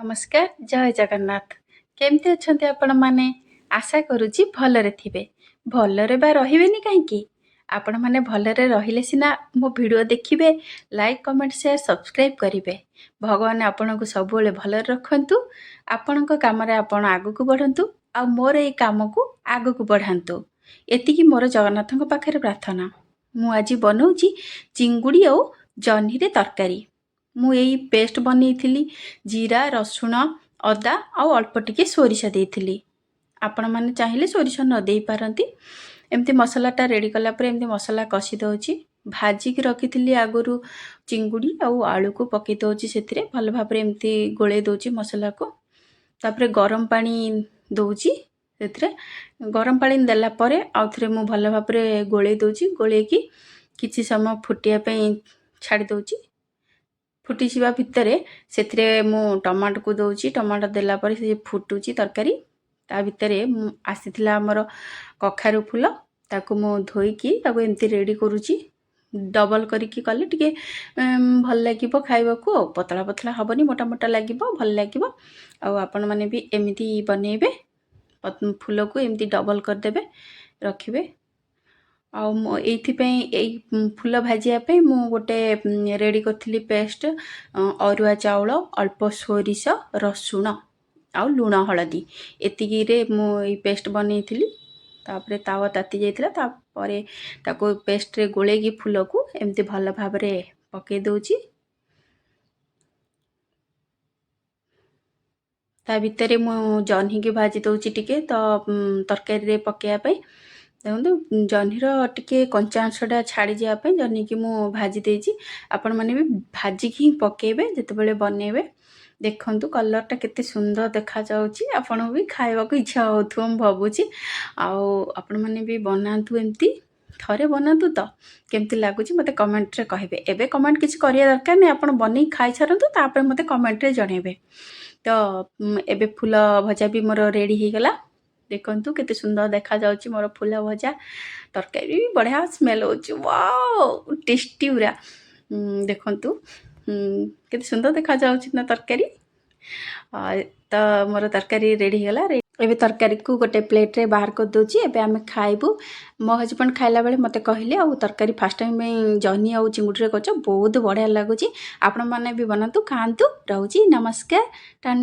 ନମସ୍କାର, ଜୟ ଜଗନ୍ନାଥ। କେମିତି ଅଛନ୍ତି ଆପଣମାନେ? ଆଶା କରୁଛି ଭଲରେ ଥିବେ। ଭଲରେ ବା ରହିବେନି କାହିଁକି? ଆପଣମାନେ ଭଲରେ ରହିଲେ ସିନା ମୋ ଭିଡ଼ିଓ ଦେଖିବେ, ଲାଇକ୍, କମେଣ୍ଟ, ସେୟାର, ସବସ୍କ୍ରାଇବ୍ କରିବେ। ଭଗବାନ ଆପଣଙ୍କୁ ସବୁବେଳେ ଭଲରେ ରଖନ୍ତୁ। ଆପଣଙ୍କ କାମରେ ଆପଣ ଆଗକୁ ବଢ଼ନ୍ତୁ ଆଉ ମୋର ଏଇ କାମକୁ ଆଗକୁ ବଢ଼ାନ୍ତୁ, ଏତିକି ମୋର ଜଗନ୍ନାଥଙ୍କ ପାଖରେ ପ୍ରାର୍ଥନା। ମୁଁ ଆଜି ବନଉଛି ଚିଙ୍ଗୁଡ଼ି ଆଉ ଜହ୍ନିରେ ତରକାରୀ। ମୁଁ ଏଇ ପେଷ୍ଟ ବନେଇଥିଲି, ଜିରା, ରସୁଣ, ଅଦା ଆଉ ଅଳ୍ପ ଟିକେ ସୋରିଷ ଦେଇଥିଲି। ଆପଣମାନେ ଚାହିଁଲେ ସୋରିଷ ନ ଦେଇପାରନ୍ତି। ଏମିତି ମସଲାଟା ରେଡ଼ି କଲା ପରେ ଏମିତି ମସଲା କଷି ଦେଉଛି। ଭାଜିକି ରଖିଥିଲି ଆଗରୁ ଚିଙ୍ଗୁଡ଼ି ଆଉ ଆଳୁକୁ ପକାଇ ଦେଉଛି ସେଥିରେ। ଭଲ ଭାବରେ ଏମିତି ଗୋଳେଇ ଦେଉଛି ମସଲାକୁ। ତାପରେ ଗରମ ପାଣି ଦେଉଛି ସେଥିରେ। ଗରମ ପାଣି ଦେଲା ପରେ ଆଉ ଥରେ ମୁଁ ଭଲ ଭାବରେ ଗୋଳେଇ ଦେଉଛି। ଗୋଳେଇକି କିଛି ସମୟ ଫୁଟିବା ପାଇଁ ଛାଡ଼ି ଦେଉଛି। ଫୁଟିଯିବା ଭିତରେ ସେଥିରେ ମୁଁ ଟମାଟୋକୁ ଦେଉଛି। ଟମାଟୋ ଦେଲା ପରେ ସେ ଫୁଟୁଛି ତରକାରୀ। ତା ଭିତରେ ମୁଁ ଆସିଥିଲା ଆମର କଖାରୁ ଫୁଲ, ତାକୁ ମୁଁ ଧୋଇକି ତାକୁ ଏମିତି ରେଡ଼ି କରୁଛି। ଡବଲ୍ କରିକି କଲେ ଟିକେ ଭଲ ଲାଗିବ ଖାଇବାକୁ, ଆଉ ପତଳା ପତଳା ହେବନି, ମୋଟା ମୋଟା ଲାଗିବ, ଭଲ ଲାଗିବ। ଆଉ ଆପଣମାନେ ବି ଏମିତି ବନେଇବେ, ଫୁଲକୁ ଏମିତି ଡବଲ୍ କରିଦେବେ, ରଖିବେ। ଆଉ ମୁଁ ଏଇଥିପାଇଁ ଏଇ ଫୁଲ ଭାଜିବା ପାଇଁ ମୁଁ ଗୋଟେ ରେଡ଼ି କରିଥିଲି ପେଷ୍ଟ, ଅରୁଆ ଚାଉଳ, ଅଳ୍ପ ସୋରିଷ, ରସୁଣ ଆଉ ଲୁଣ, ହଳଦୀ, ଏତିକିରେ ମୁଁ ଏଇ ପେଷ୍ଟ ବନେଇଥିଲି। ତାପରେ ତାୱା ତାତି ଯାଇଥିଲା, ତାପରେ ତାକୁ ପେଷ୍ଟରେ ଗୋଳେଇକି ଫୁଲକୁ ଏମିତି ଭଲ ଭାବରେ ପକାଇ ଦେଉଛି। ତା ଭିତରେ ମୁଁ ଜହ୍ନିକି ଭାଜି ଦେଉଛି ଟିକେ ତ ତରକାରୀରେ ପକାଇବା ପାଇଁ। ଦେଖନ୍ତୁ, ଜହ୍ନିର ଟିକେ କଞ୍ଚା ଅଂଶଟା ଛାଡ଼ିଯିବା ପାଇଁ ଜହ୍ନିକି ମୁଁ ଭାଜି ଦେଇଛି। ଆପଣମାନେ ବି ଭାଜିକି ହିଁ ପକାଇବେ ଯେତେବେଳେ ବନେଇବେ। ଦେଖନ୍ତୁ, କଲର୍ଟା କେତେ ସୁନ୍ଦର ଦେଖାଯାଉଛି। ଆପଣଙ୍କୁ ବି ଖାଇବାକୁ ଇଚ୍ଛା ହେଉଥିବ ମୁଁ ଭାବୁଛି। ଆଉ ଆପଣମାନେ ବି ବନାନ୍ତୁ, ଏମିତି ଥରେ ବନାନ୍ତୁ ତ କେମିତି ଲାଗୁଛି ମୋତେ କମେଣ୍ଟରେ କହିବେ। ଏବେ କମେଣ୍ଟ କିଛି କରିବା ଦରକାର ନାହିଁ, ଆପଣ ବନେଇକି ଖାଇସାରନ୍ତୁ, ତାପରେ ମୋତେ କମେଣ୍ଟରେ ଜଣାଇବେ। ତ ଏବେ ଫୁଲ ଭଜା ବି ମୋର ରେଡ଼ି ହେଇଗଲା। ଦେଖନ୍ତୁ, କେତେ ସୁନ୍ଦର ଦେଖାଯାଉଛି ମୋର ଫୁଲ ଭଜା। ତରକାରୀ ବି ବଢ଼ିଆ ସ୍ମେଲ୍ ହେଉଛି, ୱାଓ, ଟେଷ୍ଟି ପୁରା। ଦେଖନ୍ତୁ, କେତେ ସୁନ୍ଦର ଦେଖାଯାଉଛି ନା ତରକାରୀ? ତ ମୋର ତରକାରୀ ରେଡ଼ି ହେଇଗଲା। ଏବେ ତରକାରୀକୁ ଗୋଟେ ପ୍ଲେଟ୍ରେ ବାହାର କରିଦେଉଛି। ଏବେ ଆମେ ଖାଇବୁ। ମୋ ହଜବେଣ୍ଡ ଖାଇଲା ବେଳେ ମୋତେ କହିଲେ, ଆଉ ତରକାରୀ ଫାର୍ଷ୍ଟ ଟାଇମ୍ ପାଇଁ ଜହ୍ନି ଆଉ ଚିଙ୍ଗୁଡ଼ିରେ କରୁଛ, ବହୁତ ବଢ଼ିଆ ଲାଗୁଛି। ଆପଣମାନେ ବି ବନାନ୍ତୁ, ଖାଆନ୍ତୁ। ରହୁଛି, ନମସ୍କାର, ଟନ୍।